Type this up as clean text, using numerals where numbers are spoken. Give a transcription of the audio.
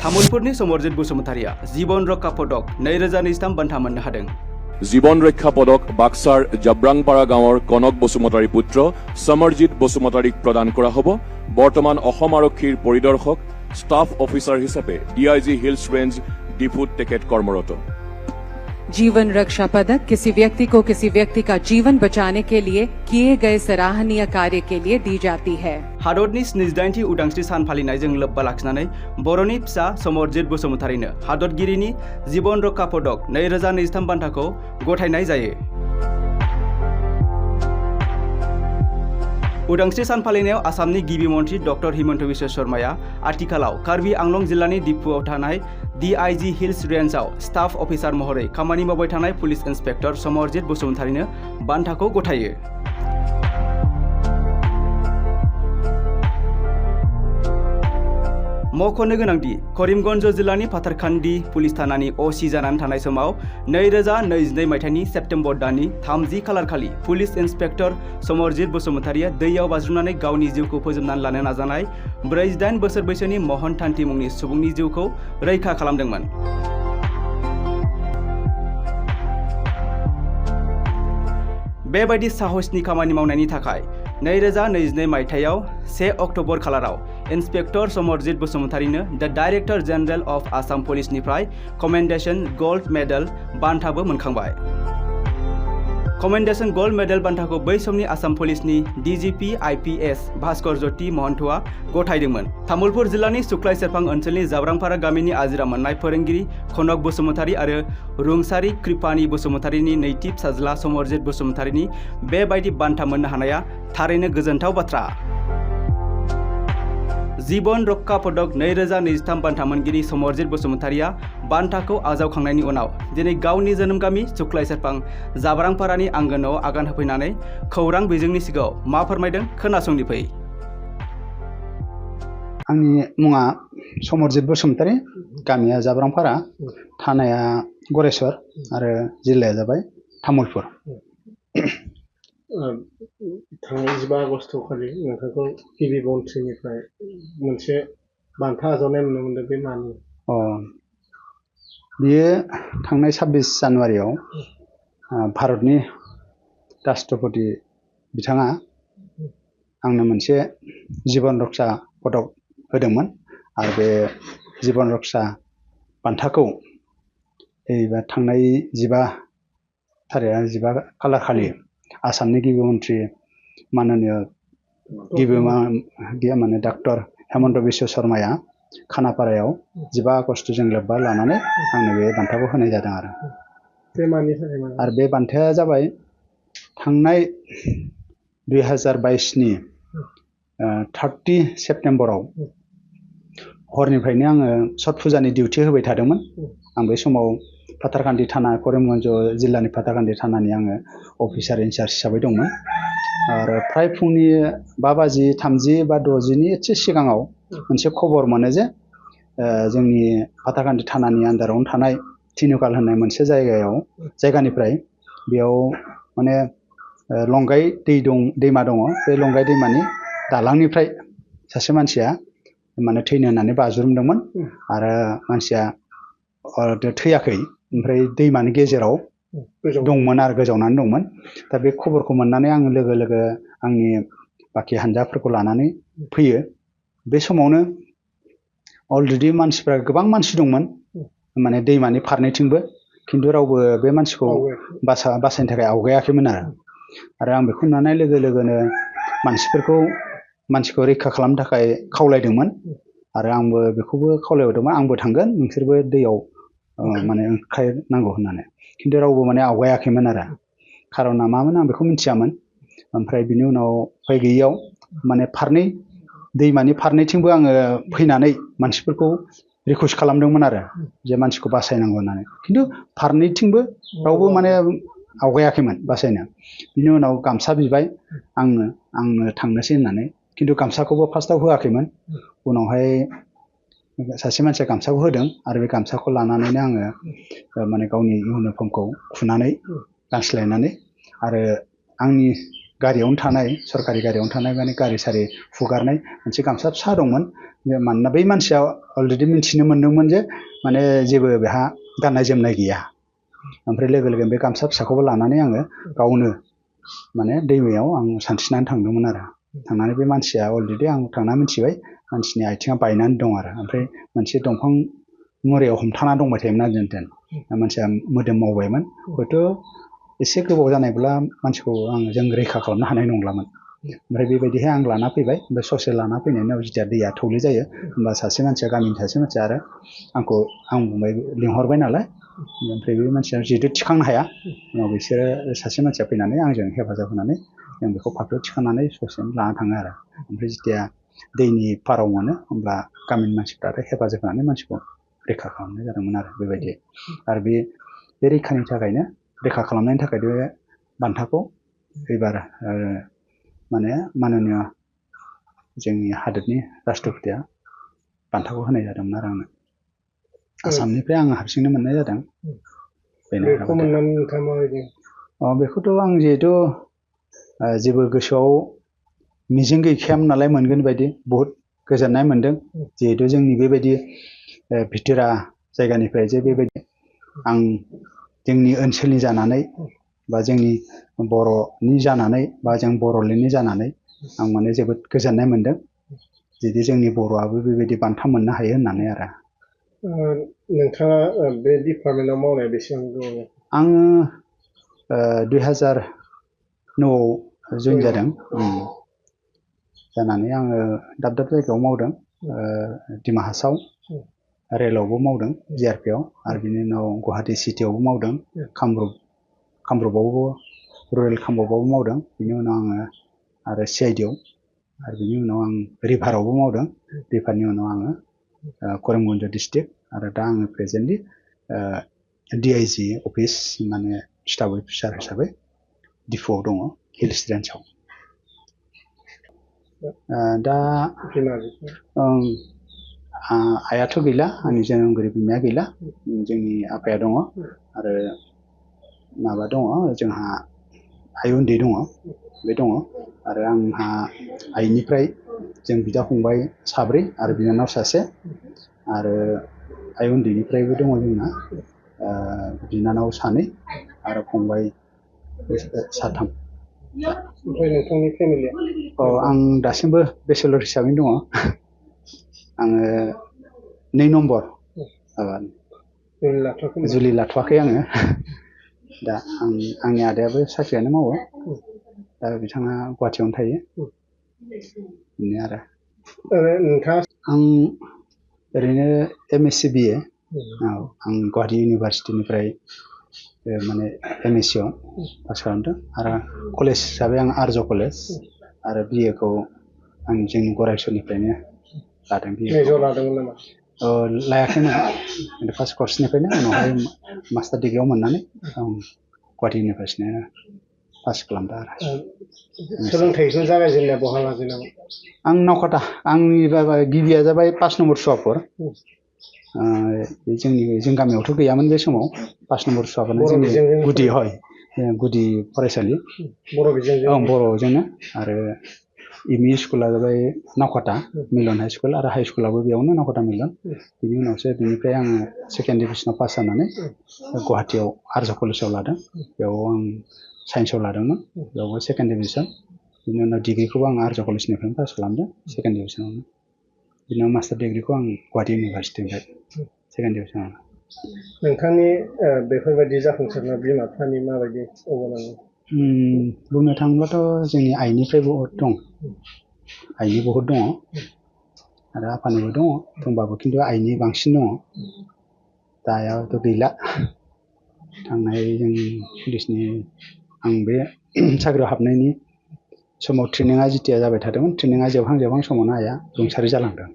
तामुलपुरनि समरजित बसुमतारिया जीवन रक्षा पदक 2023 बान्था मोननो हादों। जीवन रक्षा पदक बाक्सार जाब्रांपारा गाँवर कनक बसुमतारी पुत्र समरजित बसुमतारीक प्रदान करा हब। बर्तमान असम आरक्षीर परिदर्शक स्टाफ ऑफिसर हिसापे DIG हिल्स रेंज डिपुत तेखेत कर्मरत। जीवन रक्षा पदक किसी व्यक्ति का जीवन बचाने के लिए किए गए सराहनीय कार्य के लिए दी जाती है। हादरनि 78थि उदांस्रि सान फालिनायजों लोब्बा लाखिनानै बर'नि फिसा समरजित बसुमतारिनो हादरगिरिनि जीवन रक्षा पदक 2023 बान्थाखौ गथायनाय जायो। उदांस्रि सान फालिनायाव आसामनि गिबि मन्त्रि डक्टर हिमन्त बिश्व शर्माया आथिखालाव कार्बि आंलं जिल्लानि डिपुआव थानाय DIG हिल्स रेन्जआव स्टाफ अफिसार महरै खामानि मावबाय थानाय पुलिस इन्सपेक्टर समरजित बसुमतारिनो बान्थाखौ गथायो। मख'नो गोनांदि करीमगंज जिल्लानि फाथारकान्दी पुलिस थानानि OC जानानै थानाय समाव 2022 मायथाइनि सेप्तेम्बर दाननि 30 खालारखालि पुलिस इन्सपेक्टर समरजित बसुमतारिया दैयाव बाज्रुमनानै गावनि जिउखौ फोजोबनानै लानो नाजानाय 48 बोसोर बैसोनि महन थान्थि मुंनि सुबुंनि जिउखौ रैखा खालामदोंमोन। बेबायदि साहसनि खामानि मावनायनि थाखाय 2022 मायथाइयाव 1 अक्ट'बर खालाराव इन्सपेक्टर समरजित बसुमतारिनो the director general of Assam पुलिसनिफ्राय कमेन्डेसन गोल्ड मेडेल बान्थाबो मोनखांबाय। कमेन्डेसन गोल्ड मेडेल बान्थाखौ बै समनि आसाम पुलिसनि DGP IPS भास्कर ज्योति महन्तआ गथायदोंमोन। तामुलपुर जिल्लानि सुक्लाय सेरफां ओनसोलनि जाब्रांपारा गामिनि आजिरा मोननाय फोरोंगिरि कनक बसुमतारी आरो रुंसारि कृपानि बसुमतारीनि नैथि फिसाज्ला समरजित बसुमतारीनि बेबायदि बान्था मोननो हानाया थारैनो गोजोनथाव बाथ्रा। जीवन रक्षा पदक 2023 बान्था मोनगिरि समरजित बसुमतारिया बान्थाखौ आजावखांनायनि उनाव दिनै गावनि जोनोम गामि सुक्लाय सेरफां जाब्रांपारानि आंगोनाव आगान होफैनानै खौरां बिजोंनि सिगाङाव मा फोरमायदों खोनासंनि फै। आंनि मुङा समरजित बसुमतारी, गामिया जाब्रांपारा, थानाया गरेस्वर आरो जिल्लाया जाबाय तामुलपुर। थांनाय 15 आगस्ट खालि नोंथांखौ गिबि मन्थ्रिनिफ्राय मोनसे बान्था आजावनाय नुनो मोनदों, बे मानि? बियो थांनाय 26 जानुवारियाव भारतनि राष्ट्रपति बिथाङा आंनो मोनसे जीवन रक्षा पदक होदोंमोन आरो बे जीवन रक्षा बान्थाखौ थांनाय 15 खालार खालि आसामनि गिबि मन्त्रि माननीय डक्टर हिमन्त बिश्व शर्माया खानापारायाव 15 आगस्टजों लोब्बा लानानै आंनो बे बान्थाखौ होनाय जादों आरो बे बान्थाया जाबाय थांनाय 2022नि 30 सेप्तेम्बराव हरनिफ्रायनो आङो छठ फुजानि डिउटि होबाय थादोंमोन। आं बे समाव फाथारकान्दी थाना, करीमगंज जिल्लानि फाथारकान्दी थानानि आङो अफिसार इनचार्ज हिसाबै दंमोन आरो फ्राय फुंनि 5:30 बा 6:00नि एसे सिगाङाव मोनसे खबर मोनो जे जोंनि फाथारकान्दी थानानि आन्दारावनो थानाय थिनुकाल होननाय मोनसे जायगानिफ्राय बेयाव माने लंगाई दैमा दङ। बे लंगाई दैमानि दालांनिफ्राय सासे मानसिया माने थैनो होननानै बाज्रुमदोंमोन आरो मानसिया थैयाखै, ओमफ्राय दैमानि गेजेराव दंमोन आरो गोजावनानै दंमोन। दा बे खबरखौ मोननानै आङो लोगो लोगो आंनि बाखि हान्जाफोरखौ लानानै फैयो। बे समावनो अलरेडि मानसिफ्रा गोबां मानसि दंमोन, माने दैमानि फारनैथिंबो, खिन्थु रावबो बे मानसिखौ बासायनो थाखाय आवगायाखैमोन आरो आं बेखौ नुनाय लोगो लोगोनो मानसिखौ रैखा खालामनो थाखाय खावलायदोंमोन आरो आंबो बेखौबो खावलायहरदोंमोन, आंबो थांगोन, नोंसोरबो दैयाव माने ओंखारनांगौ होननानै। खिन्थु रावबो माने आवगायाखैमोन आरो खारना मामोन आं बेखौ मिथियामोन। ओमफ्राय बिनि उनाव उफाय गैयियाव माने दैमानि फारनैथिंबो आङो फैनानै मानसिफोरखौ रिकुवेस्ट खालामदोंमोन आरो जे मानसिखौ बासायनांगौ होननानै, खिन्थु फारनैथिंबो रावबो माने आवगायाखैमोन बासायनो। बिनि उनाव गामसा बिबाय आंनो थांनोसै होननानै, खिन्थु गामसाखौबो फार्स्टआव होआखैमोन। उनावहाय सासे मानसिया गामसाखौ होदों आरो बे गामसाखौ लानानैनो आङो माने गावनि इउनिफर्मखौ खुनानै गानस्लायनानै आरो आंनि गारियावनो थानाय सरकारि गारियावनो थानाय माने गारि सारि हुगारनाय मोनसे गामसा फिसा दंमोन मानोना बै मानसिया अलरेडि मिन्थिनो मोन्दोंमोन जे माने जेबो बेहा गाननाय जोमनाय गैया ओमफ्राय लोगो लोगो बे गामसा फिसाखौबो लानानै आङो गावनो माने दैमायाव आं सानस्रिनानै थांदोंमोन आरो थांनानै बे मानसिया अलरेडि आं थांना मिथिबाय मानसिनि आथिङा बायनानै दं आरो ओमफ्राय मोनसे दंफां मुरायाव हमथाना दंबाय थायोमोन आरो जेन मानसिया मोदोम मावबायमोन हयथ' एसे गोबाव जानायब्ला मानसिखौ जों रैखा खालामनो हानाय नंलामोन ओमफ्राय बेबायदिहाय आं लाना फैबाय ओमफ्राय ससे लाना फैनायनि उनाव जेथिया दैया थौले जायो होमबा सासे मानसिया गामिनि सासे मानसिया आरो आं बुंबाय लिंहरबाय नालाय ओमफ्राय बे मानसिया जिहेतु थिखांनो हाया उनाव बिसोरो सासे मानसिया फैनानै आंजों हेफाजाब होनानै जों बेखौ फाफ्लियाव थिखांनानै ससेनो लाना थाङो आरो ओमफ्राय जेथिया दैनि पाराव मोनो होमब्ला गामिनि मानसिफ्रा आरो हेफाजाब होनानै मानसिखौ रैखा खालामनाय जादोंमोन आरो बेबायदि आरो बे रैखानि थाखायनो रैखा खालामनायनि थाखाय बे बान्थाखौ एबार माने माननीय जोंनि हादोरनि राष्ट्रपतिया बान्थाखौ होनाय जादोंमोन आरो आंनो आसामनिफ्राय आङो हारसिंनो मोननाय जादों बेखौ मोननानै नोंथाङा माबायदि बेखौथ' आं जिहेथु जेबो गोसोआव मिजिं गैखायामोन नालाय मोनगोन बायदि बहुद गोजोननाय मोन्दों जिहेथु जोंनि बेबायदि भिथोरा जायगानिफ्राय जे बेबायदि आं जोंनि ओनसोलनि जानानै बा जोंनि बर'नि जानानै बा जों बर'लेण्डनि जानानै आं माने जोबोद गोजोननाय मोन्दों जुदि जोंनि बर'आबो बेबायदि बान्था मोननो हायो होननानै आरो नोंथाङा बे डिपार्टमेन्टआव मावनाया बेसेबां दङ आङो 2009आव जइन जादों जानानै आङो दाब दाब जायगायाव मावदों डिमा हासाव रेलावबो मावदों जिआरपिआव आरो बिनि उनाव गुवाहाटि सिटियावबो मावदों कामरुपआवबो रुरेल कामरुपआवबो मावदों बिनि उनाव आङो आरो सिआइडिआव आरो बिनि उनाव आं रिभारावबो मावदों रिभारनि उनाव आङो करिमगन्ज डिस्ट्रिक्ट आरो दा आङो प्रेजेन्टलि डिआइजि अफिस माने स्टाफ अफिसार हिसाबै डिफुआव दङ हिल्स रेन्जआव दा आइयाथ' गैला आंनि जोनोमगिरि बिमाया गैला जोंनि आफाया दङ आरो माबा दङ जोंहा आइ उन्दै दङ बे दङ आरो आंहा आइनिफ्राय जों बिदा फंबाय साब्रै आरो बिनानाव सासे आरो आइ उन्दैनिफ्रायबो दङ जोंना बिनानाव सानै आरो फंबाय साथाम ओमफ्राय नोंथांनि फेमिलिया आं दासिमबो बेचेलर हिसाबैनो दङ आङो 2 नम्बर जुलि लाथ'वाखै आङो दा आंनि आदायाबो साख्रियानो मावो दा बिथाङा गुवाहाटियावनो थायो बेनो आरो नोंथाङा आं ओरैनो MSc BA आं गुवाहाटि इउनिभारसिटिनिफ्राय माने MSc आव पास खालामदों आरो कलेज हिसाबै आं आर्य कलेज आरो BA खौ आं जोंनि गरायसरनिफ्रायनो लादों मेजर लादोंमोन नामा लायाखैमोन फार्स्ट कर्सनिफ्रायनो उनावहाय मास्टार डिग्रियाव मोननानै आं गुवाहाटि इउनिभारसिटिनो पास खालामदों आरो सोलोंथाइखौ जागायजेननाया बहा लाजेनामोन आं नावकाटा आंनि गिबिया जाबाय 5 नम्बर सुवापुर जों गामियावथ' गैयामोन बे समाव 5 नम्बर सुवापुरनो जोंनि गुदि फरायसालि बर'जोंनो आरो एमइ स्कुला जाबाय नावकाटा मिलन हाइ स्कुल आरो हाइ स्कुलाबो बेयावनो नावकाटा मिलन बिनि उनावसो बिनिफ्राय आङो सेकेन्ड डिभिजनाव पास जानानै गुवाहाटियाव आर्य कलेजाव लादों बेयाव आं साइन्सआव लादोंमोन बेयावबो सेकेन्ड डिभिजन बिनि उनाव डिग्रिखौबो आं आर्य कलेजनिफ्रायनो पास खालामदों सेकेन्ड डिभिजनावनो बिनि उनाव मास्टार डिग्रिखौ आं गुवाहाटि इउनिभारसिटिनिफ्राय सेकेन्ड डिभिजनाव नोंथांनि बेफोरबायदि जाफुंसारनाय बिमा बिफानि माबायदि अबदान बुंनो थाङोब्लाथ' जोंनि आइनिफ्राय बहुद दं आइनि बहुद दङ आरो आफानिबो दङ दंबाबो खिन्थु आइनि बांसिन दङ दा आइयाथ' गैला थांनाय जों पुलिसनि आं बे साख्रियाव हाबनायनि समाव ट्रेनिङा जेथिया जाबाय थादोंमोन ट्रेनिङा जोबहां समावनो आइया रुंसारि जालांदों